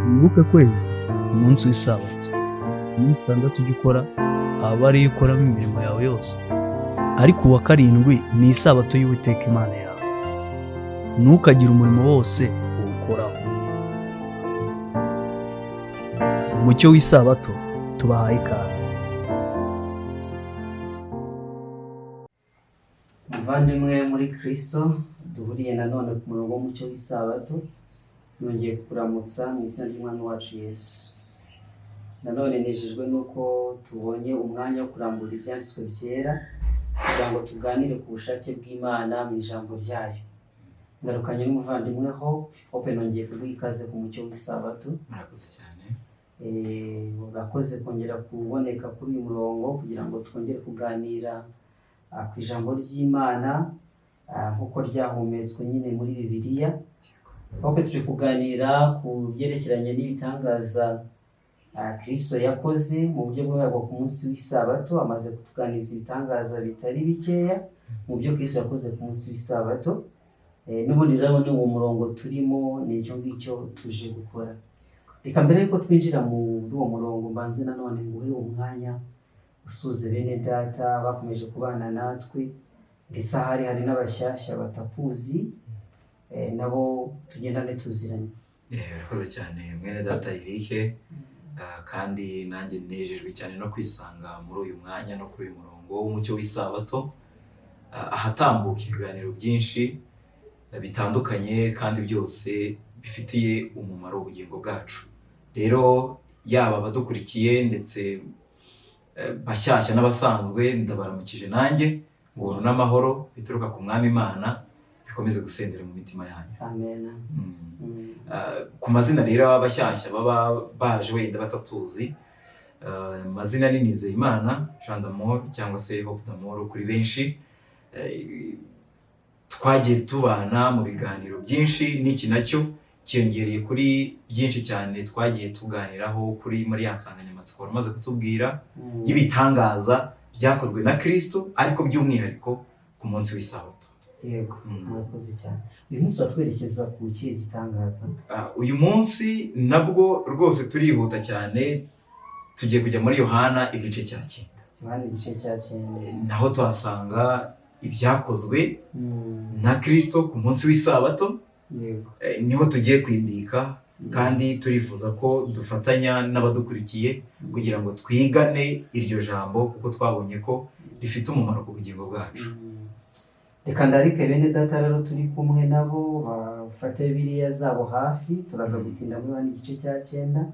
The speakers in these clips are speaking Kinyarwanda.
Wibuke kwezi umunsi w'isabato, iminsi 6 ujya ukora aba ariyo ukoramo imirimo yawe yose, ariko uwa karindwi ni isabato y'Uwiteka Imana yawe, ntukagire umurimo wose uwukoraho. Umucyo w'isabato tubahaye ikaze. Muvandimwe muri Kristo duhuriye nanone ku murongo w'umucyo w'isabato, nongeye kukuramutsa mu izina ry'Umwami wacu Yesu. Nanone nejejwe nuko tubonye umwanya wo kurambura ibyanditswe byera kugira ngo tuganire ku bushake bw'Imana mu ijambo ryayo. Ngarukanye n'umuvandimwe Hope. Hope, nongeye kuguha ikaze ku mucyo w'isabato. Murakoze cyane. Urakoze kongera kuboneka kuri uyu murongo kugira ngo twongere kuganira ku ijambo ry'Imana nk'uko ryahumetswe nyine muri Bibiliya. Hope, turi kuganira ku byerekeranye n'ibitangaza Kristo yakoze mu buryo bw'umwihariko ku munsi w'isabato. Amaze kutuganiriza ibitangaza bitari bikeya mu byo Kristo yakoze ku munsi w'isabato. N'ubundi rero ni uwo murongo turimo, ni icyo ngicyo tuje gukora. Reka mbere yuko twinjira muri uwo murongo mbanze nanone nguhe umwanya usuze bene data bakomeje kubana natwe, ndetse ahari hari n'abashyashya batakuzi, nabo tugendane tuziranye. Urakoze cyane mwene data Eric, kandi nanjye nejejwe cyane no kwisanga muri uyu mwanya no kuri uyu murongo w'umucyo w'isabato, ahatambuka ibiganiro byinshi bitandukanye kandi byose bifitiye umumaro ubugingo bwacu. Rero yaba abadukurikiye ndetse bashyashya n'abasanzwe, ndabaramukije nanjye ubuntu n'amahoro bituruka ku Mwami Imana bikomeze gusendera mu mitima yanyu. Amen. Ku mazina rero abashyashya baba baje wenda batatuzi, amazina ni Nizeyimana Jean d'Amour cyangwa se Hope d'Amour kuri benshi. Twagiye tubana mu biganiro byinshi, n'iki nacyo cyiyongereye kuri byinshi cyane twagiye tuganiraho kuri muri ya nsanganyamatsiko wari umaze kutubwira y'ibitangaza byakozwe na Kristo, ariko by'umwihariko ku munsi w'isabato. Yego, murakoze cyane. Uyu munsi uratwerekeza ku kihe gitangaza? Uyu munsi nabwo rwose turihuta cyane, tugiye kujya muri Yohana igice cya 9. Yohana igice cya 9. Naho tuhasanga ibyakozwe na Kristo ku munsi w'isabato. Niho tugiye kwimbika, kandi turifuza ko dufatanya n'abadukurikiye kugira ngo twigane iryo jambo, kuko twabonye ko rifite umumaro ku bugingo bwacu. Reka ndarike bene data rero turi kumwe nabo bafate Bibiliya zabo hafi, turaza gutinda muri Yohana igice cya 9,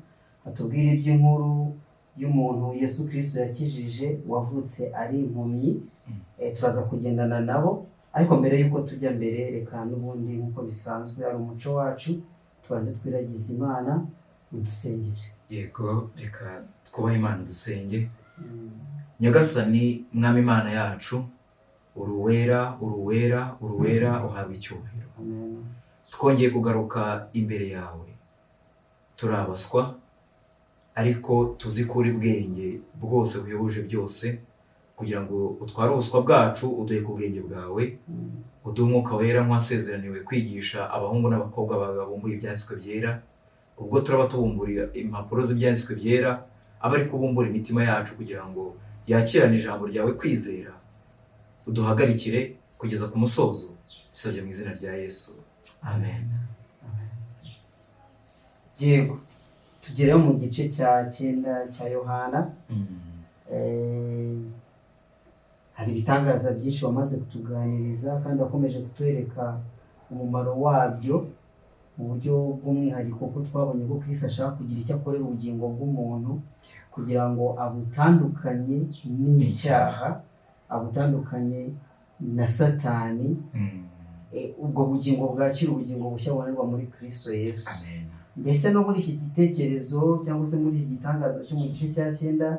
atubwire iby'inkuru y'umuntu Yesu Kristo yakijije wavutse ari impumyi. Turaza kugendana nabo, ariko mbere y'uko tujya mbere, reka n'ubundi nk'uko bisanzwe ari umuco wacu tubanze twiragize Imana, udusengere. Yego, reka twubahe Imana dusenge. Nyagasani Mwami Imana yacu, uruwera, uruwera, uruwera, uhabwa icyubahiro. Amen. Twongeye kugaruka imbere yawe, turabaswa ariko tuzi ko uri bwenge bwose buhebuje byose, kugira ngo utware ubuswa bwacu uduhe ku bwenge bwawe, uduhe umwuka wera nk'uwasezeraniwe kwigisha abahungu n'abakobwa bawe babumbuye ibyanditswe byera. Ubwo turaba tubumburiye impapuro z'ibyanditswe byera, abe ari kubumbura imitima yacu kugira ngo yakirane ijambo ryawe kwizera, uduhagarikire kugeza ku musozo. Bisabye mu izina rya Yesu, amen. Yego, tugere mu gice cya 9 cya Yohana. Hari ibitangaza byinshi wamaze kutuganiriza kandi wakomeje kutwereka umumaro wabyo mu buryo bw'umwihariko, ko twabonye ko Kristo ashaka kugira icyo akorera ubugingo bw'umuntu kugira ngo abutandukanye n'icyaha, abutandukanye na Satani. Ubwo bugingo bwakira ubugingo bushya bubonerwa muri Kristo Yesu. Amen. Mbese no muri iki gitekerezo cyangwa se muri iki gitangaza cyo mu gice cya 9,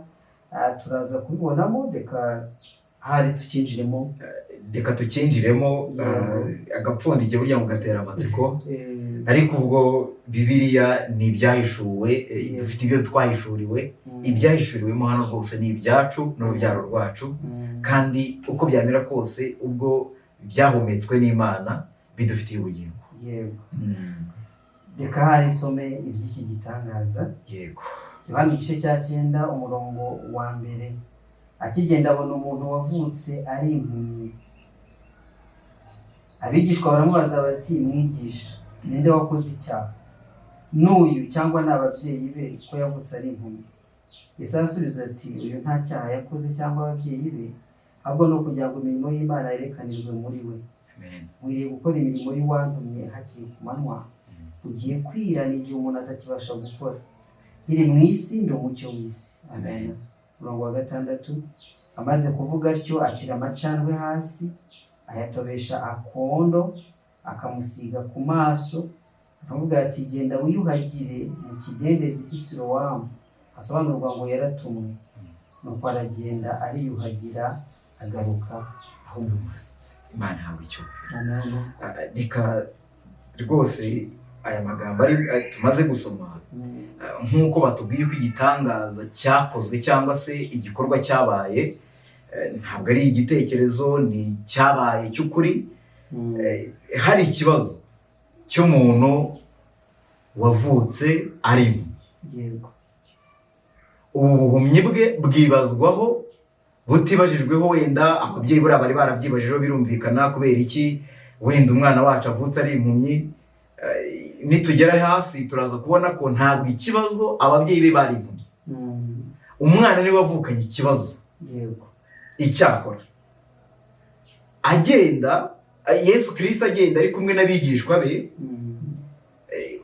turaza kubibonamo. Reka hari tukinjiremo. Reka tukinjiremo. Agapfundikiye burya ngo gatera amatsiko, ariko ubwo Bibiliya ni ibyahishuwe, dufite ibyo twahishuriwe. Ibyahishuriwemo hano rwose ni ibyacu n'urubyaro rwacu, kandi uko byamera kose ubwo byahumetswe n'Imana bidufitiye ubugingo. Yego. Reka hari nsome iby'iki gitangaza. Yego. Yohana igice cya 9 umurongo wa 1. Akigenda abona umuntu wavutse ari impumyi. Abigishwa baramubaza bati: "Mwigisha, ninde wakoze icyaha, n'uyu cyangwa ni ababyeyi be, ko yavutse ari impumyi?" Yesu arasubiza ati: "Uyu nta cyaha yakoze cyangwa ababyeyi be, ahubwo ni ukugira ngo imirimo y'Imana yerekanirwe muri we. Amen. Nkwiriye gukora imirimo y'uwantumye hakiri ku manywa, ugiye kwira n'igihe umuntu atakibasha gukora. Nkiri mu isi ndi umucyo w'isi." Amen. Umurongo wa 6. Amaze kuvuga atyo acira amacandwe hasi, ayatobesha akondo, akamusiga ku maso, akamubwira ati: "Genda wiyuhagire mu kidendezi cy'i Silowamu," asobanurwa ngo yaratumwe. Nuko aragenda ariyuhagira, agaruka ahumutse. Imana ihabwe icyubahiro. Amen. Reka rwose aya magambo ari tumaze gusoma, nk'uko batubwiye ko igitangaza cyakozwe cyangwa se igikorwa cyabaye, ntabwo ari igitekerezo, ni icyabaye cy'ukuri. Hari ikibazo cy'umuntu wavutse ari impumyi. Ubu buhumyi bwe bwibazwaho butibajijweho, wenda ababyeyi buriya bari barabyibajijeho, birumvikana, kubera iki wenda umwana wacu avutse ari impumyi. Nitugera hasi turaza kubona ko ntabwo ikibazo ababyeyi be bari impumyi, umwana niwe wavukanye ikibazo. Icyakora agenda, Yesu Kirisito agenda ari kumwe n'abigishwa be,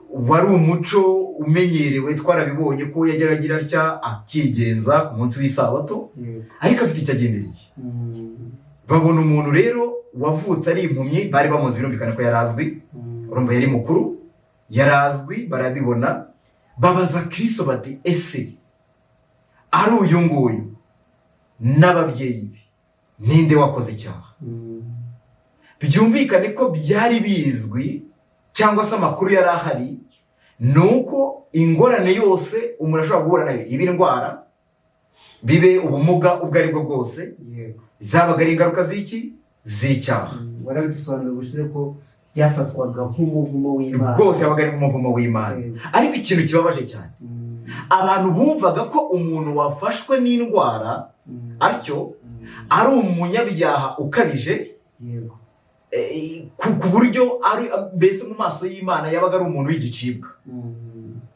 wari umuco umenyerewe, twarabibonye ko yajyaga agira atya akigenza ku munsi w'isabato, ariko afite icyo agendereye. Babona umuntu rero wavutse ari impumyi, bari bamuzi, birumvikana ko yari azwi. Urumva yari mukuru, yari azwi, barabibona, babaza Kristo bati: "Ese ari uyu nguyu n'ababyeyi be, ninde wakoze icyaha?" Byumvikane ko byari bizwi cyangwa se amakuru yari ahari ni uko ingorane yose umuntu ashobora guhura nayo, iba indwara, bibe ubumuga ubwo ari bwo bwose, zabaga ari ingaruka z'iki? Z'icyaha. Warabidusobanuriye ubushize ko byafatwaga nk'umuvumo w'Imana. Rwose yabaga ari nk'umuvumo w'Imana. Ariko ikintu kibabaje cyane, abantu bumvaga ko umuntu wafashwe n'indwara atyo ari umunyabyaha ukabije, ku buryo ari mbese mu maso y'Imana yabaga ari umuntu w'igicibwa.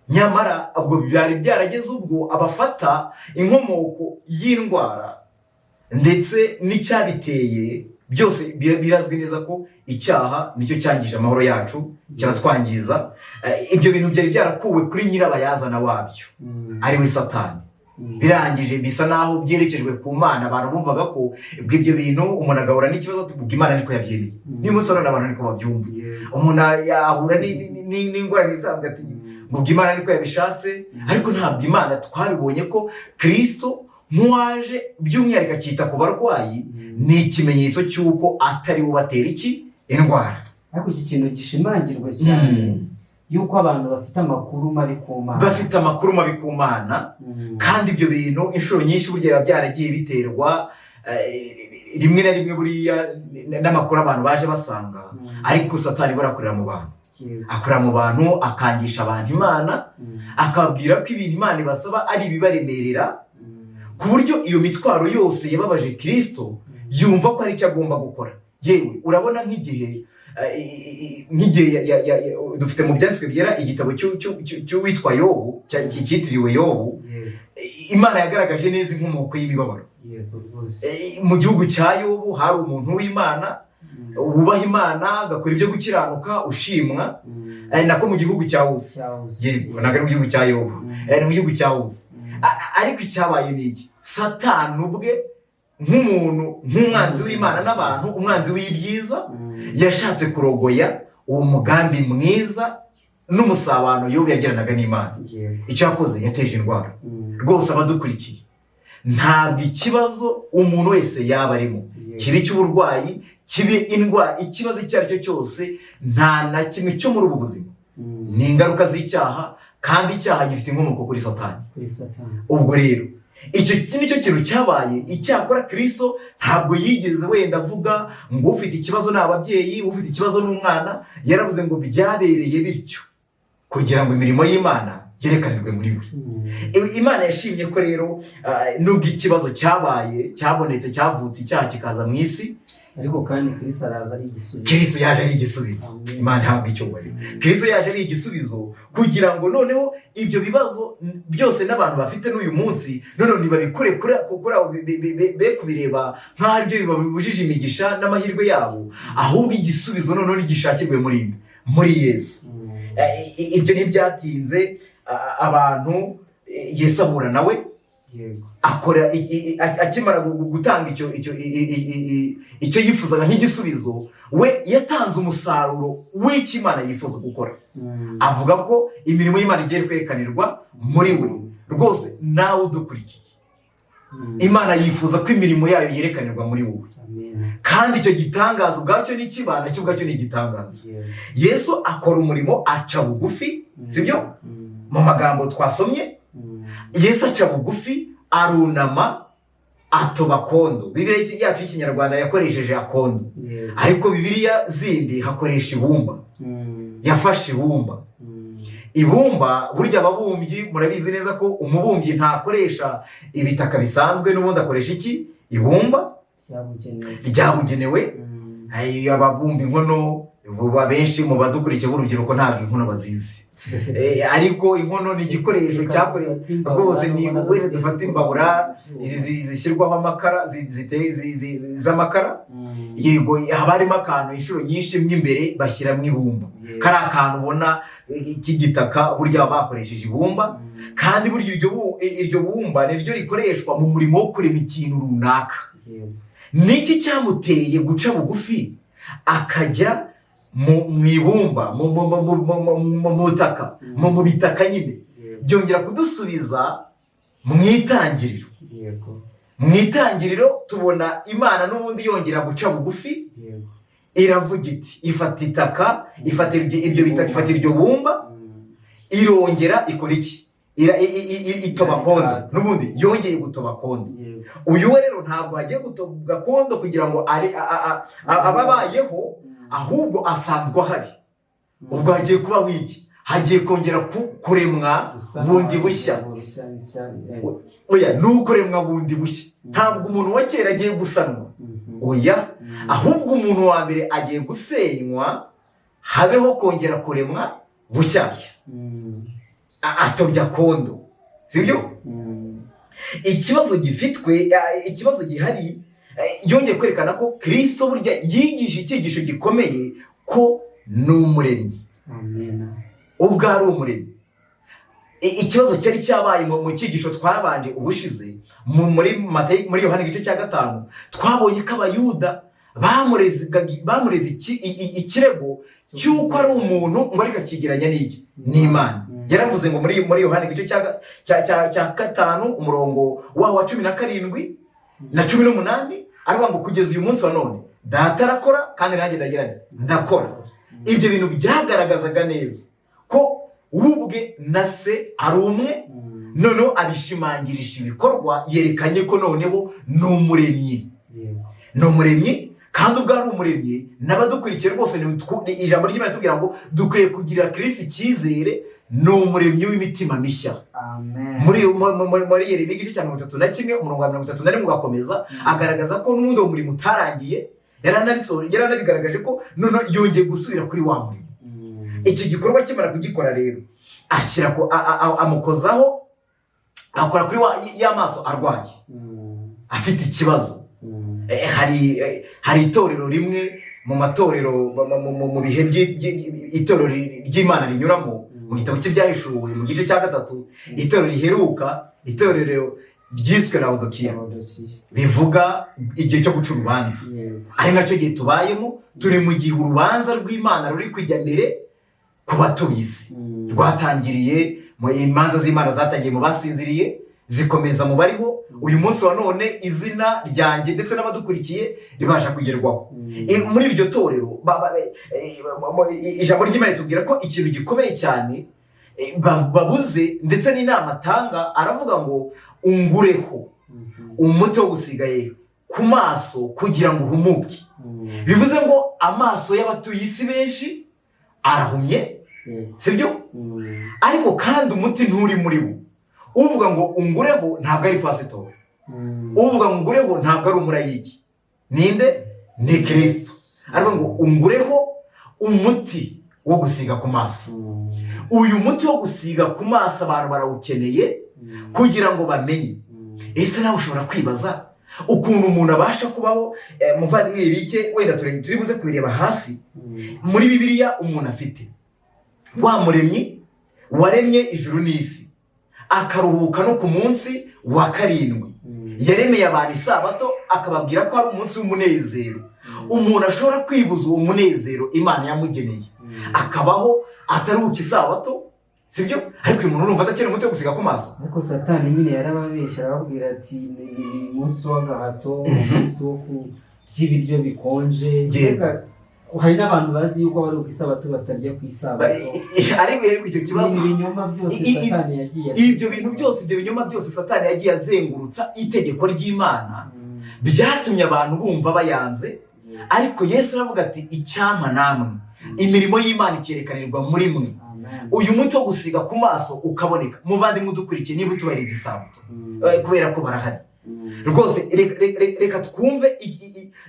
Nyamara ubwo byari byarageze ubwo abafata inkomoko y'indwara ndetse n'icyabiteye byose, birazwi neza ko icyaha nicyo cyangije amahoro yacu, kiratwangiza. Ibyo bintu byari byarakuwe kuri nyirabayazana wabyo, ari we Satani. Birangije bisa naho byerekejwe ku Mana. Abantu bumvaga ko ubwo ibyo bintu umuntu agahura n'ikibazo, ubwo Imana niko yabyemeye. Niba umusore abantu niko babyumva, umuntu yahura n'ingorane isanzwe ati ngo ubwo Imana niko yabishatse. Ariko ntabwo Imana, twabibonye ko Kristo nk'uwaje by'umwihariko akita ku barwayi, ni ikimenyetso cy'uko atari we ubatera iki? Indwara. Ariko iki kintu gishimangirwa cyane yuko abantu bafite amakuru mabi ku Mana. Bafite amakuru mabi ku Mana. Kandi ibyo bintu inshuro nyinshi burya biba byaragiye biterwa rimwe na rimwe buriya n'amakuru abantu baje basanga. Ariko Satani burakorera mu bantu, akorera mu bantu, akangisha abantu Imana, akabwira ko ibintu Imana ibasaba ari ibibaremerera, ku buryo iyo mitwaro yose yababaje Kirisito, yumva ko hari icyo agomba gukora. Yewe urabona nk'igihe dufite mu Byanditswe Byera igitabo cy'uwitwa Yobu, cyitiriwe Yobu. Imana yagaragaje neza inkomoko y'imibabaro. Mu gihugu cya Yobu hari umuntu w'Imana, wubaha Imana, agakora ibyo gukiranuka, ushimwa. Nako mu gihugu cya Uzi. Yego, ntabwo ari mu gihugu cya Yobu, ni mu gihugu cya Uzi. Ariko icyabaye ni iki? Satani ubwe nk'umuntu, nk'umwanzi w'Imana n'abantu, umwanzi w'ibyiza, yashatse kurogoya uwo mugambi mwiza n'umusabano Yobu yagiranaga n'Imana. Icyo yakoze, yateje indwara. Rwose abadukurikiye, ntabwo ikibazo umuntu wese yaba arimo, kibe icy'uburwayi, kibe indwara, ikibazo icyo ari cyo cyose, nta na kimwe cyo muri ubu buzima, ni ingaruka z'icyaha, kandi icyaha gifite inkomoko kuri Satani. Kuri Satani. Ubwo rero icyo nicyo kintu cyabaye. Icyakora Kirisito ntabwo yigeze wenda avuga ngo ufite ikibazo ni ababyeyi, ufite ikibazo ni umwana. Yaravuze ngo byabereye bityo Kugira ngo imirimo y'Imana yerekanirwe muri we. Imana yashimye ko rero nubwo ikibazo cyabaye, cyabonetse, cyavutse, icyaha kikaza mu isi, Ariko kandi Kristo araza ari igisubizo. Kristo yaje ari igisubizo. Amen. Imana ihabwa icyubahiro. Kristo yaje ari igisubizo kugira ngo noneho ibyo bibazo byose n'abantu bafite n'uyu munsi noneho ntibabikure kuri abo be kubireba nk'aho aribyo bibabujije imigisha n'amahirwe yabo, ahubwo igisubizo noneho nigishakirwe muri Yesu. Ibyo ntibyatinze, abantu Yesu ahura nawe, akora akimara gutanga icyo yifuzaga nk'igisubizo, we yatanze umusaruro w'icyo Imana yifuza gukora. Avuga ko imirimo y'Imana igiye kwerekanirwa muri we. Rwose nawe udukurikiye, Imana yifuza ko imirimo yayo yerekanirwa muri wowe. Amen. Kandi icyo gitangaza ubwacyo ni icy'Imana, cyo ubwacyo ni igitangaza. Yesu akora umurimo, aca bugufi, sibyo? Mu magambo twasomye, Yesu aca bugufi, arunama, atoba kondo. Bibiliya yacu y'Ikinyarwanda yakoresheje akondo, ariko Bibiliya zindi hakoresha ibumba. Yafashe ibumba. Ibumba burya ababumbyi murabizi neza ko umubumbyi ntakoresha ibitaka bisanzwe, n'ubundi akoresha iki? Ibumba Ryabugenewe. ryabugenewe. Ay, ababumba inkono ubu abenshi mu badukurikiye b'urubyiruko ntabwo inkono bazizi. Ariko inkono ni igikoresho cyakorewe rwose, ni wese dufata imbabura izi zishyirwaho amakara, z'amakara. Yego, haba harimo akantu inshuro nyinshi mo imbere bashyiramo ibumba. Kari akantu ubona k'igitaka, burya baba bakoresheje ibumba. Kandi burya iryo bumba ni ryo rikoreshwa mu murimo wo kurema ikintu runaka. Niki cyamuteye guca bugufi akajya mu ibumba, mu butaka, mu bitaka nyine? Byongera kudusubiza mu itangiriro. Mu itangiriro tubona Imana n'ubundi yongera guca bugufi. Iravuga iti, ifata itaka, ifata ibyo bitaka, ifata iryo bumba, irongera ikora iki? Itoba kondo. N'ubundi yongeye gutoba kondo. Uyu we rero ntabwo agiye gutoba kondo kugira ngo abe abayeho, ahubwo asanzwe ahari. Ubwo hagiye kubaho iki? Hagiye kongera kuremwa bundi bushya. Oya, ni ukuremwa bundi bushya. Ntabwo umuntu wa kera agiye gusanwa, oya, ahubwo umuntu wa mbere agiye gusenywa, habeho kongera kuremwa bushyashya. Atobya kondo, sibyo? Ikibazo gifitwe, ikibazo gihari, yongeye kwerekana ko Kristo burya yigisha icyigisho gikomeye ko ni umuremyi. Amen. Ubwo ari umuremyi, ikibazo cyari cyabaye mu cyigisho twabanje ubushize muri Matayo, muri Yohana igice cya 5, twabonye ko Abayuda bamureze ikirego cy'uko ari umuntu ngo ariko akigeranya n'iki? N'Imana. Yaravuze ngo muri Yohana igice cya 5, umurongo waho wa 17 na 18, aravuga ngo kugeza uyu munsi wa none Data arakora kandi nanjye ndagira nti ndakora. Ibyo bintu byagaragazaga neza ko we ubwe na Se ari umwe. Noneho abishimangirisha ibikorwa, yerekanye ko noneho ni umuremyi. Ni umuremyi, kandi ubwo ari umuremyi, n'abadukurikiye rwose ni ijambo ry'Imana ritubwira ngo dukwiye kugirira Kristo icyizere, ni umuremyi w'imitima mishya. Amen. Muri Yeremiya igice cya 31, umurongo wa 31 ugakomeza, agaragaza ko n'ubundi uwo murimo utarangiye. Yaranabigaragaje ko noneho yongeye gusubira kuri wa murimo. Iki gikorwa kimara kugikora rero, ashyira ko amukozaho, akora kuri ya maso arwaye, afite ikibazo. Hari itorero rimwe mu matorero mu bihe itorero ry'Imana rinyuramo, mu gitabo cy'Ibyahishuwe mu gice cya 3, itorero riheruka, itorero ryiswe Laodikiya, bivuga igihe cyo guca urubanza, ari nacyo gihe tubayemo. Turi mu gihe urubanza rw'Imana ruri kujya mbere ku batuye isi. Rwatangiriye mu imanza z'Imana zatangiye mu basinziriye, zikomeza mu bariho. Uyu munsi wa none izina ryanjye ndetse n'abadukurikiye ribasha kugerwaho. Muri iryo torero ijambo ry'Imana ritubwira ko ikintu gikomeye cyane babuze, ndetse n'inama atanga aravuga ngo ungureho umuti wo gusiga ye ku maso kugira ngo uhumuke. Bivuze ngo amaso y'abatuye isi benshi arahumye. Sibyo? Ariko kandi umuti nturi muri bo. Uvuga ngo ungureho ntabwo ari pasitori, uvuga ngo ungureho ntabwo ari umurayiki. Ninde? Ni Kirisito. Aravuga ngo ungureho umuti wo gusiga ku maso. Uyu muti wo gusiga ku maso abantu barawukeneye kugira ngo bamenye. Ese nawe ushobora kwibaza ukuntu umuntu abasha kubaho? Muvandimwe Eric, wenda turi buze kubireba hasi muri Bibiliya. Umuntu afite wa muremyi waremye ijuru n'isi, akaruhuka no ku munsi wa karindwi, yaremeye abantu isabato, akababwira ko ari umunsi w'umunezero. Umuntu ashobora kwibuza uwo munezero Imana yamugeneye, akabaho ataruhuka isabato, sibyo? Ariko uyu muntu urumva adakeneye umuti wo gusiga ku maso? Ariko Satani nyine yarababeshya, arababwira ati ni umunsi w'agahato, umunsi wo kurya ibiryo bikonje. Mbega, hari n'abantu bazi yuko baruhuka isabato batarya ku isabato. Ariko icyo kibazo Ni ibinyoma byose Satani yagiye ibyo bintu byose, ibyo binyoma byose Satani yagiye azengurutsa itegeko ry'Imana, byatumye abantu bumva bayanze. Ariko Yesu aravuga ati: "Icyampa namwe imirimo y'Imana ikerekanirwa muri mwe, Amen. uyu muti wo gusiga ku maso ukaboneka." Muvandimwe udukurikiye, niba utubahiriza isabato, kubera ko barahari rwose, reka twumve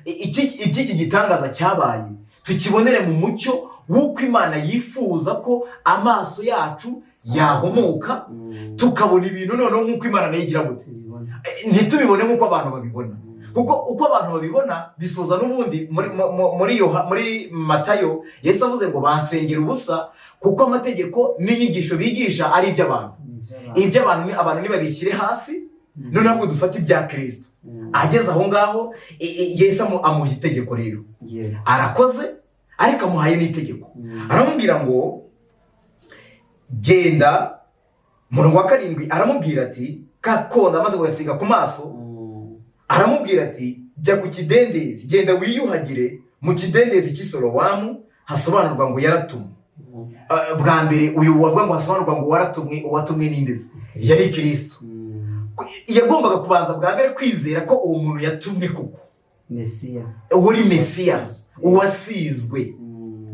iby'iki gitangaza cyabaye, tukibonere mu mucyo w'uko Imana yifuza ko amaso yacu yahumuka, tukabona ibintu noneho nk'uko Imana nayo igira gute? Tubibona. Ntitubibone nk'uko abantu babibona, kuko uko abantu babibona bisoza n'ubundi muri Matayo Yesu avuze ngo: "Bansengera ubusa, kuko amategeko n'inyigisho bigisha ari iby'abantu." Iby'abantu abantu ntibabishyire hasi, noneho ahubwo dufate ibya Kirisito. Ageze aho ngaho, Yesu amuha itegeko rero. Arakoze, ariko amuhaye n'itegeko. Aramubwira ngo genda. Murongo wa 7 aramubwira ati, ka kondo amaze kugasiga ku maso, aramubwira ati: "Jya ku kidendezi, genda wiyuhagire mu kidendezi cy'i Sorowamu," hasobanurwa ngo yaratumwe. Bwa mbere uyu wavuga ngo hasobanurwa ngo waratumwe, uwatumwe n'indezi yari Kirisito. Yagombaga kubanza bwa mbere kwizera ko uwo muntu yatumwe koko, Mesiya. uri Mesiya, uwasizwe.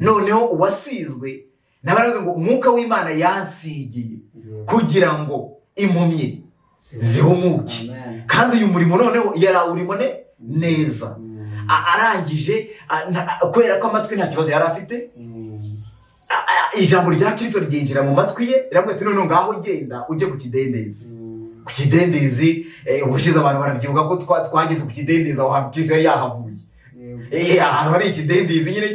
Noneho uwasizwe nawe aravuze ngo: "Umwuka w'Imana yansigiye kugira ngo impumyi zihumuke." Amen. Kandi uyu murimo noneho yarawurimo neza. Arangije, kubera ko amatwi nta kibazo yari afite, ijambo rya Kirisito ryinjira mu matwi ye, riramubwira ati: "Noneho ngaho genda ujye ku kidendezi." Ku kidendezi, ubushize abantu barabyibuka ko twageze ku kidendezi, aho hantu Kirisito yari yahavuye. Ahantu hari ikidendezi nyine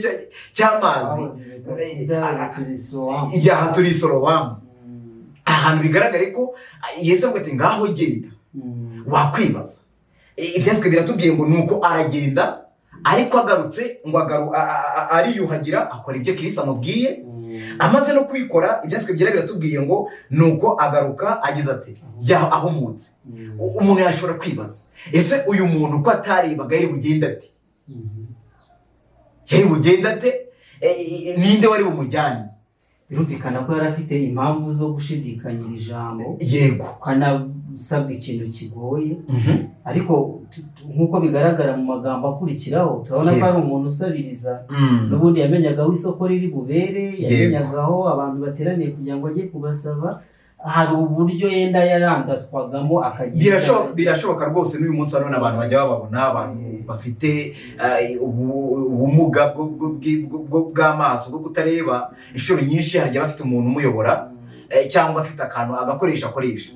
cy'amazi. Bahoze Bethesida, turi Silowamu. Yaha turi Sorowamu, ahantu bigaragare ko Yesu avuga ati: "Ngaho genda." Wakwibaza, ibyanditswe biratubwiye ngo nuko aragenda, ariko agarutse ngo ariyuhagira, akora ibyo Kirisito amubwiye. Amaze no kubikora, ibyanditswe byera biratubwiye ngo nuko agaruka agize ati ya ahumutse. Umuntu yashobora kwibaza: ese uyu muntu ko atarebaga yari bugende ate? Yari bugende ate? Ninde wari bumujyane? Birumvikana ko yari afite impamvu zo gushidikanyira ijambo, ukanasabwa ikintu kigoye. Ariko nk'uko bigaragara mu magambo akurikiraho, turabona ko ari umuntu usabiriza. N'ubundi yamenyaga aho isoko riri bubere, yamenyaga aho abantu bateraniye kugira ngo ajye kubasaba. Hari uburyo yenda yarangatwagamo akagira Birashoboka rwose, n'uyu munsi wa none abantu bajya bababona, abantu bafite ubumuga bw'amaso, bwo kutareba, inshuro nyinshi harya bafite umuntu umuyobora, cyangwa afite akantu agakoresha akoresha.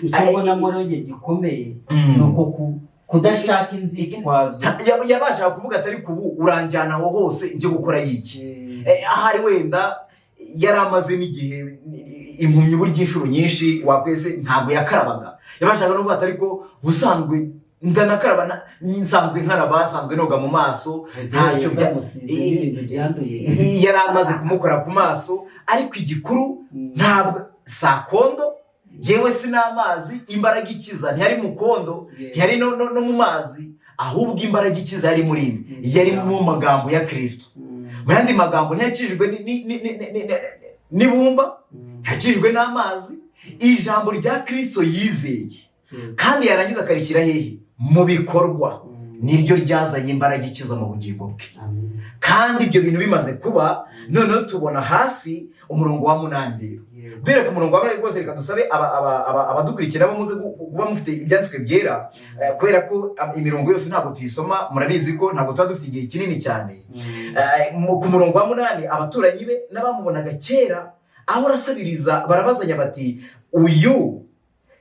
Icyo mbonamo rero igihe gikomeye ni uko kudashaka inzitwazo. Yabashaga kuvuga ati: "Ariko ubu uranjyana aho hose njye gukora yiki?" Ahari wenda yari amaze n'igihe impumyi, burya inshuro nyinshi wakwese ntabwo yakarabaga. Yabashaga no kuvuga ati: "Ariko ubusanzwe ndanakaraba, nsanzwe nkaraba, nsanzwe noga mu maso, ntacyo bya" Yamusize n'ibintu byanduye. Yari amaze kumukora ku maso. Ariko igikuru ntabwo sakondo, yewe si n'amazi. Imbaraga ikiza ntiyari mu kondo, ntiyari no mu mazi, ahubwo imbaraga ikiza yari muri ibi, yari mu magambo ya Kirisito. Mu yandi magambo, ntiyakijijwe n'ibumba, ntiyakijijwe n'amazi. Ijambo rya Kirisito yizeye, kandi yarangiza akarishyira hehe? Mu bikorwa. Niryo ryazanye imbaraga ikiza mu bugingo bwe. Amen. Kandi ibyo bintu bimaze kuba, noneho tubona hasi umurongo wa 8 rero. Duhere ku murongo wa 8 rwose, reka dusabe abadukurikira bo muze kuba mufite ibyanditswe byera, kubera ko imirongo yose ntabwo tuyisoma, murabizi ko ntabwo tuba dufite igihe kinini cyane. Ku murongo wa 8, abaturanyi be n'abamubonaga kera aho arasabiriza barabazanya bati: "Uyu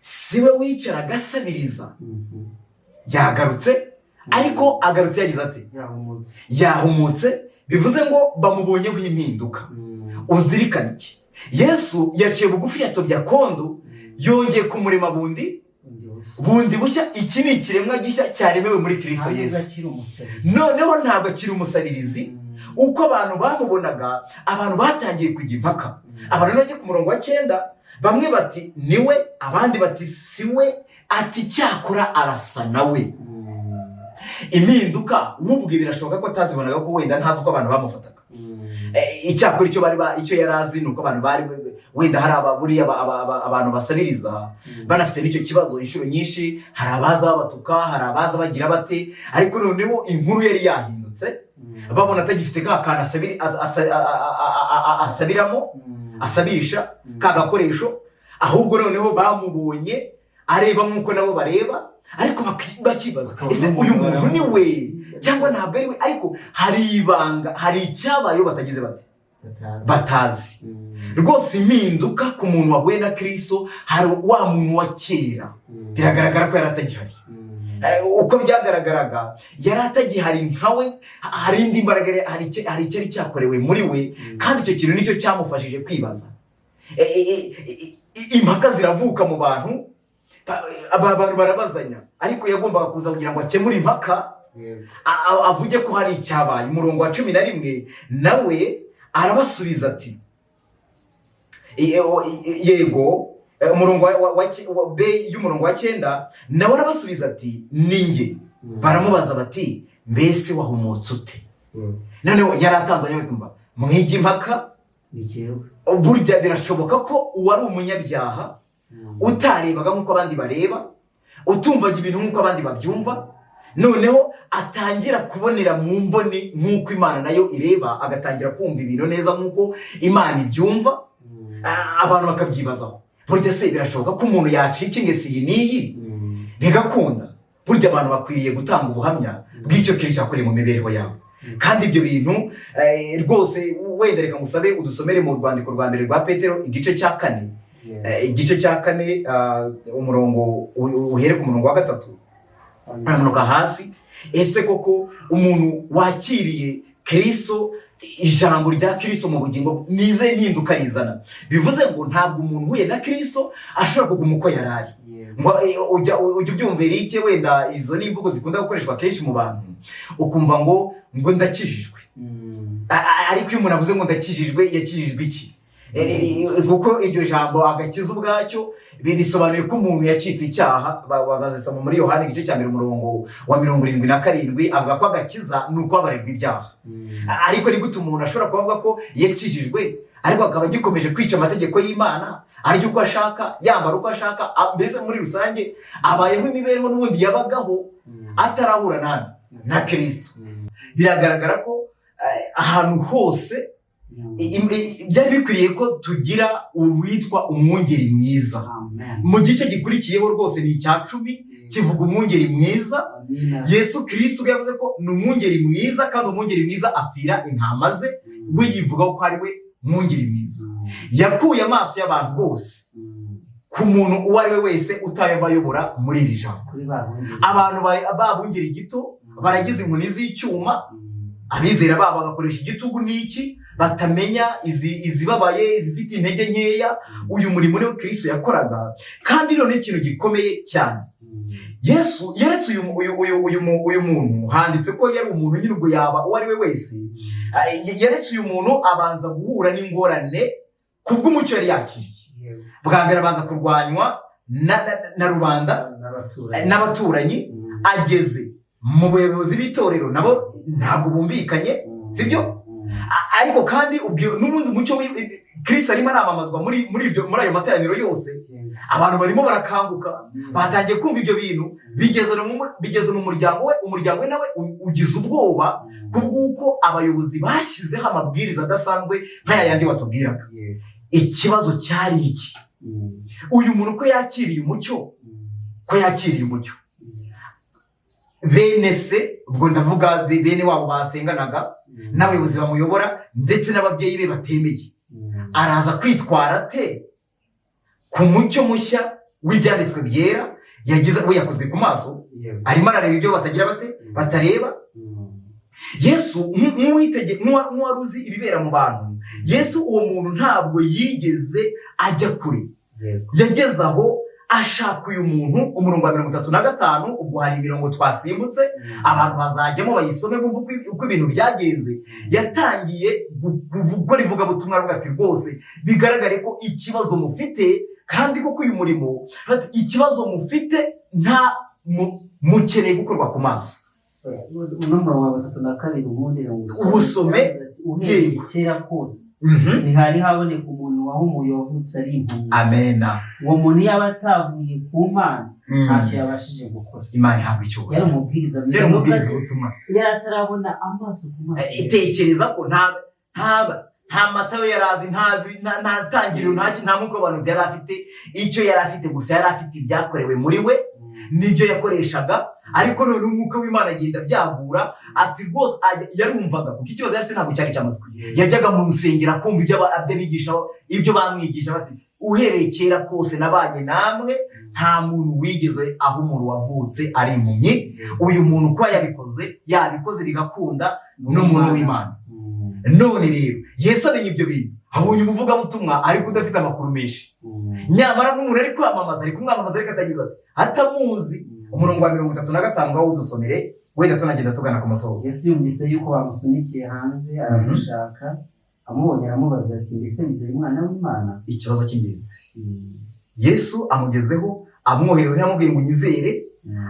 si we wicaraga asabiriza?" Yagarutse, ariko agarutse yagize ati: Yahumutse. Yahumutse, bivuze ngo bamubonyeho impinduka. Uzirikane iki: Yesu yaciye bugufi, yatobye akondo, yongeye kumurema bundi Bundi bushya. Bundi bushya. Iki ni ikiremwa gishya cyaremewe muri Kristo Ntabwo Yesu. akiri umusabirizi. Noneho ntabwo akiri umusabirizi. Uko abantu bamubonaga, abantu batangiye kujya impaka. Abantu bajya ku murongo wa 9, bamwe bati: "Niwe," abandi bati: "Si we," ati: "Cyakora arasa nawe." Impinduka wubwe birashoboka ko atazibonaga, ko wenda ntazi uko abantu bamufataga. Icyakora icyo bari icyo yari azi ni uko abantu bari wenda hari buriya abantu basabiriza banafite n'icyo kibazo inshuro nyinshi, hari abaza babatuka, hari abaza bagira bate, ariko noneho inkuru yari yahindutse, babona atagifite ka kantu asabiramo, asabisha ka gakoresho, ahubwo noneho bamubonye areba nk'uko nabo bareba, ariko bakibaza: Bakabona "Ese umuntu uyu muntu ni we baramuzi. cyangwa ntabwo ari we?" Ariko hari ibanga, hari icyabayeho batagize bate? Batazi. Batazi. Rwose impinduka ku muntu wahuye na Kristo, hari wa muntu wa kera biragaragara ko yari atagihari. Uko byagaragaraga yari atagihari nkawe, hari indi mbaraga, hari icyari cyakorewe muri we, kandi icyo kintu nicyo cyamufashije kwibaza. Impaka ziravuka mu bantu, abantu barabazanya, ariko yagombaga kuza kugira ngo akemure impaka, avuge ko hari icyabaye. Umurongo wa 11, nawe arabasubiza ati yego, umurongo wa B y'umurongo wa 9, nawe arabasubiza ati: "Ni njye." Baramubaza bati: "Mbese wahumutse ute?" Noneho yari atanze kumva mwige impaka. Ni jyewe. Burya birashoboka ko uwari umunyabyaha, utarebaga nk'uko abandi bareba, utumvaga ibintu nk'uko abandi babyumva, noneho atangira kubonera mu mboni nk'uko Imana nayo ireba, agatangira kumva ibintu neza nk'uko Imana ibyumva. Abantu bakabyibazaho: burya se birashoboka ko umuntu yacika ingeso iyi n'iyi bigakunda? Burya abantu bakwiriye gutanga ubuhamya bw'icyo Kristo yakoreye mu mibereho yabo. Kandi ibyo bintu rwose, wenda reka ngusabe udusomere mu rwandiko rwa mbere rwa Petero, igice cya 4. Igice cya 4, umurongo uhere ku murongo wa 3 uramanuka hasi. Ese koko umuntu wakiriye Kristo, ijambo rya Kristo mu bugingo bwe, nize mpinduka rizana? Bivuze ngo ntabwo umuntu uhuye na Kristo ashobora kuguma uko yari ari. Ngo ujya ubyumva, Eric, wenda izo ni imvugo zikunda gukoreshwa kenshi mu bantu, ukumva ngo "Ndakijijwe." Ariko iyo umuntu avuze ngo "Ndakijijwe," yakijijwe iki? Kuko iryo jambo agakiza ubwacyo bisobanuye ko umuntu yacitse icyaha. Bazisoma muri Yohani igice cya 1, umurongo wa 77, avuga ko agakiza ni ukubabarirwa ibyaha. Ariko ni gute umuntu ashobora kuvuga ko yakijijwe, ariko akaba agikomeje kwica amategeko y'Imana, arya uko ashaka, yambara uko ashaka, mbese muri rusange abayeho imibereho n'ubundi yabagaho atarahura na Kristo? Biragaragara ko ahantu hose byari bikwiriye ko tugira uwitwa umwungeri mwiza. Amen. Mu gice gikurikiyeho rwose ni icya 10, kivuga umwungeri mwiza. Amina. Yesu Kristo ubwo yavuze ko ni umwungeri mwiza, kandi umwungeri mwiza apfira intama ze. We yivuga ko ari we mwungeri mwiza. Yakuye amaso y'abantu bose ku muntu uwo ari we wese utabayobora muri iri jambo. Kuri ba bungeri. Abantu babungeri gito, baragize inkoni z'icyuma, abizera babo bagakoresha igitugu n'iki, batamenya izibabaye, izifite intege nkeya. Uyu murimo niwo Kristo yakoraga. Kandi noneho ikintu gikomeye cyane, Yesu yeretse uyu muntu, handitse ko yari umuntu nyine, ubwo yaba uwo ari we wese. Yeretse uyu muntu abanza guhura n'ingorane kubw'umucyo yari yakiriye. Bwa mbere abanza kurwanywa na rubanda. N'abaturanyi. N'abaturanyi. Ageze mu bayobozi b'itorero, nabo ntabwo bumvikanye, sibyo? Ariko kandi n'ubundi umucyo Kristo arimo aramamazwa muri ayo materaniro yose. Abantu barimo barakanguka, batangiye kumva ibyo bintu, bigeze mu muryango we. Umuryango we nawe ugize ubwoba kubw'uko abayobozi bashyizeho amabwiriza adasanzwe nk'aya yandi watubwiraga. Ikibazo cyari iki? Uyu muntu ko yakiriye umucyo, ko yakiriye umucyo, bene se, ubwo ndavuga bene wabo basenganaga, n'abayobozi bamuyobora, ndetse n'ababyeyi be batemeye, araza kwitwara ate ku mucyo mushya w'ibyanditswe byera yagize? We yakozwe ku maso, arimo arareba ibyo batagira bate, batareba. Yesu nk'uwari uzi ibibera mu bantu, Yesu uwo muntu ntabwo yigeze ajya kure. Yageze aho ashaka uyu muntu. Umurongo wa 35, ubwo hari imirongo twasimbutse, abantu bazajyamo bayisome bumve uko ibintu byagenze. Yatangiye gukora ivugabutumwa, avuga ati: "Rwose bigaragare ko ikibazo mufite, kandi koko uyu murimo, ati, ikibazo mufite nta mukeneye gukorwa ku maso." Uno murongo wa 32 ubundi. Uwusome. Uhereye Yego. kera kose ntihari haboneka umuntu wahumuye wavutse ari impumyi. Amena. Uwo muntu yaba atavuye ku Mana, ntacyo yabashije gukora. Imana ihabwa icyubahiro. Yari umubwiriza mwiza. Yari umubwiriza ubutumwa. Yari atarabona amaso ku maso. Tekereza ko nta Matayo yari azi, nta tangiriro, nta mwuka w'abahanuzi yari afite. Icyo yari afite gusa, yari afite ibyakorewe muri we n'ibyo yakoreshaga. Ariko none umwuka w'Imana agenda abyagura, ati rwose yarumvaga, kuko ikibazo yari afite ntabwo cyari icy'amatwi. Yajyaga mu rusengero akumva ibyo abigisha, ibyo bamwigisha, bati: "Uhereye kera kose nabanye namwe, nta muntu wigeze aho umuntu wavutse ari impumyi. Uyu muntu kuba yabikoze, yabikoze bigakunda, ni umuntu w'Imana." None rero Yesu amenya ibyo bintu, abonye umuvugabutumwa ariko udafite amakuru menshi, nyamara nk'umuntu ari kwamamaza, ari kumwamamaza ariko atagize ati atamuzi. Umurongo wa 35 ngaho udusomere, wenda tunagenda tugana ku musozo. Yesu yumvise yuko bamusunikiye hanze, aramushaka. Amubonye aramubaza ati: "Mbese wizeye Umwana w'Imana?" Ikibazo cy'ingenzi. Yesu amugezeho, amwohereza, aramubwiye ngo: "Unyizere?"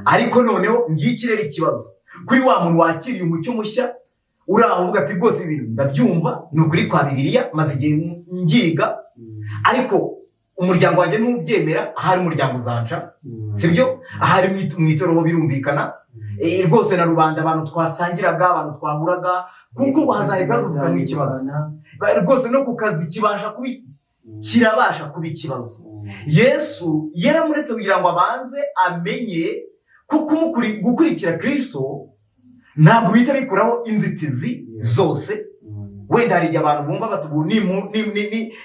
Ariko noneho ngiki rero ikibazo kuri wa muntu wakiriye umucyo mushya, uri aho uvuga ati: "Rwose ibintu ndabyumva, ni ukuri kwa Bibiliya, maze igihe ngiga, ariko umuryango wanjye ntubyemera. Ahari umuryango uzanca, sibyo? Ahari mu itorero birumvikana. Rwose na rubanda, abantu twasangiraga, abantu twahuraga, kuko ubu hazahita hazuvuka nk'ikibazo. Rwose no ku kazi kibasha kuba, kirabasha kuba ikibazo." Yesu yaramuretse kugira ngo abanze amenye ko gukurikira Kristo ntabwo bihita bikuraho inzitizi zose. Wenda hari igihe abantu bumva bati: "Ubu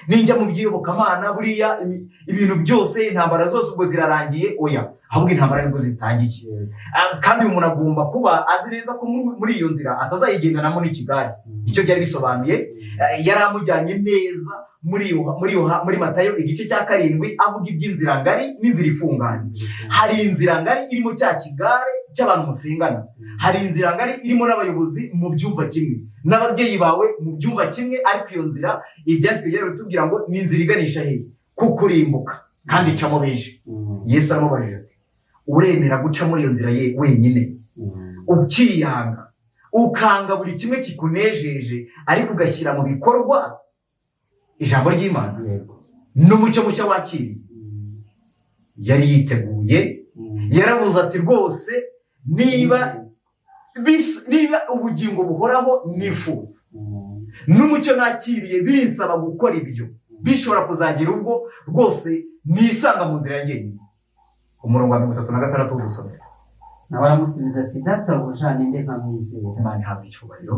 ninjya mu by'iyobokamana, buriya ibintu byose, intambara zose ubwo zirarangiye." Oya, ahubwo intambara nibwo zitangiye. Kandi uyu muntu agomba kuba azi neza ko muri iyo nzira atazayigendanamo n'ikigare. Icyo byari bisobanuye, yari amujyanye neza muri Matayo igice cya 7, avuga iby'inzira ngari n'inzira ifunganye. Hari inzira ngari irimo cya kigare cy'abantu musengana, hari inzira ngari irimo n'abayobozi mu byumva kimwe, n'ababyeyi bawe mu byumva kimwe. Ariko iyo nzira, ibyanditswe byari bitubwira ngo ni inzira iganisha hehe? Ku kurimbuka, kandi icamo benshi. Yesu aramubajije ati: "Uremera guca muri iyo nzira ye wenyine, ukiyanga, ukanga buri kimwe kikunejeje, ariko ugashyira mu bikorwa ijambo ry'Imana n'umucyo mushya wakiriye?" Yari yiteguye. Yaravuze ati: "Rwose niba ubugingo buhoraho nifuza n'umucyo nakiriye binsaba gukora ibyo, bishobora kuzagira ubwo rwose nisanga mu nzira njyenyine." Umurongo wa 36 w'ugusomera. Nawe aramusubiza ati: "Databuja, ninde nkamwizera?" Imana ihabwa icyubahiro.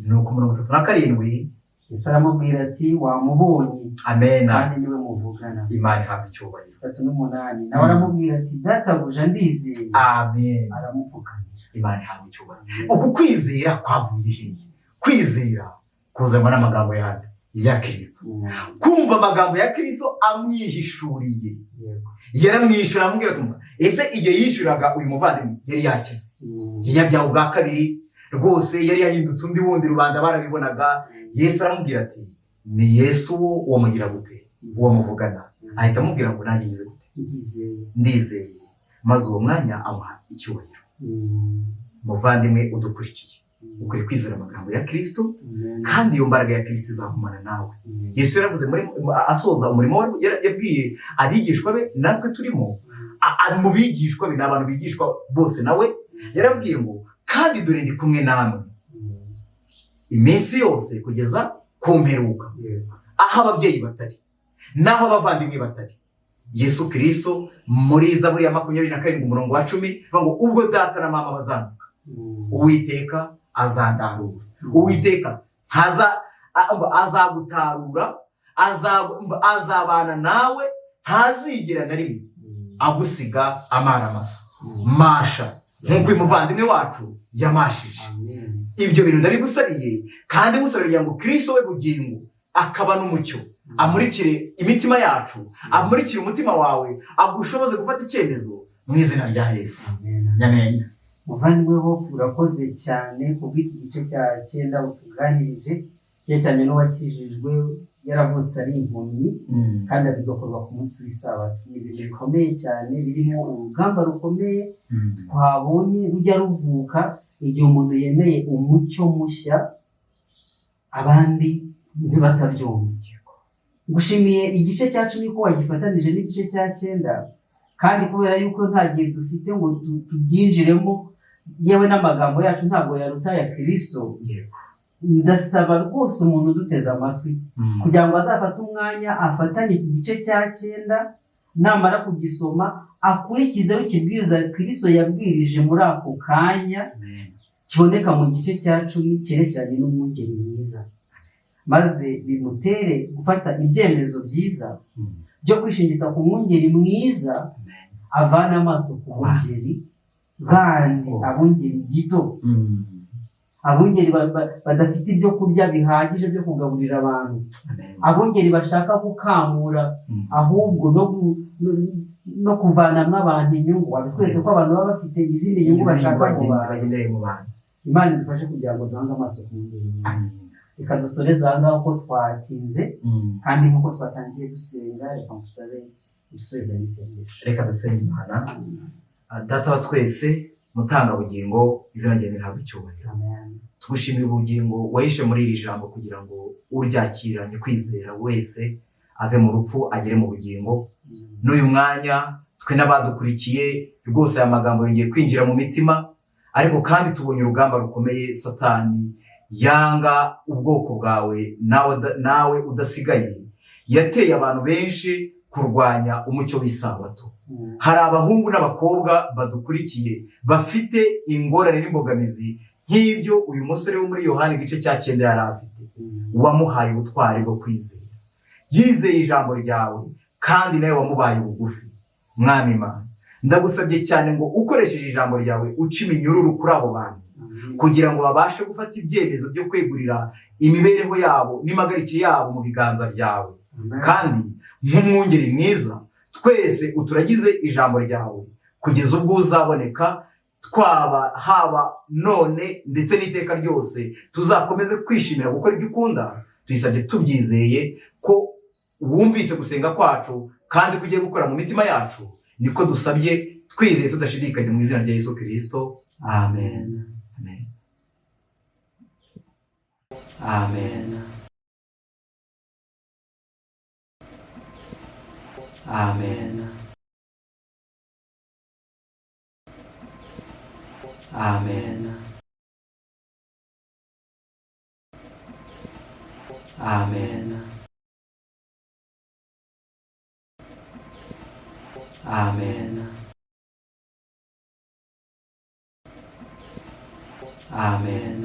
Ni uku 37. Yesu aramubwira ati: "Wamubonye, Amena. kandi niwe muvugana." Imana ihabwa icyubahiro. 38, nawe aramubwira ati: "Databuja, ndizeye." Amen. Aramupfukamira. Imana ihabwa icyubahiro. Uku kwizera kwavuye hehe? Kwizera kuzanwa n'amagambo yandi ya Kirisito, kumva amagambo ya Kirisito amwihishuriye. Yaramwishyura, aramubwira ati: "Ese igihe yishyuraga uyu muvandimwe yari yakize, yabyawe ubwa kabiri, rwose yari yahindutse undi wundi, rubanda barabibonaga." Yesu aramubwira ati: "Ni Yesu uwo mugira gute, uwo muvugana." Ahita amubwira ngo: "Nanjye ngize gute?" "Ndizeye." "Ndizeye." Maze uwo mwanya amuha icyubahiro. Muvandimwe udukurikiye. Ukwiye kwizera amagambo ya Kristo, kandi iyo mbaraga ya Kristo izagumana nawe. Yesu yaravuze muri asoza umurimo we, yabwiye abigishwa be, natwe turimo, mu bigishwa be, ni abantu bigishwa bose nawe, yarabwiye ngo kandi dore ndi kumwe namwe iminsi yose kugeza ku mperuka. Aho ababyeyi batari n'aho abavandimwe batari, Yesu Kristo muri Zaburi ya 27 umurongo wa 10 avuga ngo ubwo data na mama bazanduka, Uwiteka azandarura. Uwiteka azagutarura, azabana nawe, ntazigera na rimwe agusiga amaramasa. Masha nk'uko uyu muvandimwe wacu yamashije. Ibyo bintu ndabigusabiye, kandi ngusabira kugira ngo Kristo we bugingo akaba n'umucyo, amurikire imitima yacu, amurikire umutima wawe, agushoboze gufata icyemezo mu izina rya Yesu. Amen. Muvandimwe Hope, urakoze cyane kubw'iki gice cya 9 utuganirije, cyerekeranye n'uwakijijwe yaravutse ari impumyi, kandi bigakorwa ku munsi w'isabato. Ni ibintu bikomeye cyane, birimo urugamba rukomeye twabonye rujya ruvuka igihe umuntu yemeye umucyo mushya, abandi ntibatabyumva. Ngushimiye igice cya 10 ko wagifatanije n'igice cya 9, kandi kubera yuko nta gihe dufite ngo tubyinjiremo, yewe n'amagambo yacu ntabwo yaruta ya Kristo. Ndasaba rwose umuntu uduteze amatwi kugira ngo azafate umwanya afatanye iki gice cya 9, namara kugisoma akurikizeho ikibwiriza Kristo yabwirije muri ako kanya, kiboneka mu gice cya 10 cyerekeranye n'umwungeri mwiza, maze bimutere gufata ibyemezo byiza byo kwishingiza ku mwungeri mwiza, avana amaso ku bungeri bandi, abungeri gito, abungeri badafite ibyo kurya bihagije byo kugaburira abantu, abungeri bashaka gukamura ahubwo no kuvanamo abantu inyungu. Wabitwese ko abantu baba bafite izindi nyungu bashaka mu bantu. Imana idufashe kugira ngo duhange amaso ku mwungeri mwiza. Reka dusoreze aha ngaha ko twatinze, kandi nk'uko twatangiye dusenga, reka ngusabe gusoza n'isengesho. Reka dusenge Imana. Data wa twese, mutangabugingo, izina ryawe rihabwe icyubahiro. Tugushimira ubugingo wahishe muri iri jambo kugira ngo uryakiranye kwizera wese ave mu rupfu agere mu bugingo. N'uyu mwanya twe n'abadukurikiye rwose aya magambo yongeye kwinjira mu mitima, ariko kandi tubonye urugamba rukomeye Satani yanga ubwoko bwawe, nawe udasigaye. Yateye abantu benshi kurwanya umucyo w'isabato. Hari abahungu n'abakobwa badukurikiye bafite ingorane n'imbogamizi nk'ibyo uyu musore wo muri Yohani igice cya 9 yari afite. Wamuhaye ubutwari bwo kwizera, yizeye ijambo ryawe, kandi nawe wamubaye bugufi. Mwami Imana, ndagusabye cyane ngo ukoresheje ijambo ryawe uce iminyururu kuri abo bantu, kugira ngo babashe gufata ibyemezo byo kwegurira imibereho yabo n'impagarike yabo mu biganza byawe. Kandi nk'umwungeri mwiza, twese uturagize ijambo ryawe kugeza ubwo uzaboneka, twaba haba none ndetse n'iteka ryose, tuzakomeze kwishimira gukora ibyo ukunda. Tuyisabye tubyizeye ko wumvise gusenga kwacu kandi ko ugiye gukora mu mitima yacu. Niko dusabye twizeye tudashidikanya mu izina rya Yesu Kristo. Amen. Amen. Amen. Amen. Amen. Amen. Amen. Amen.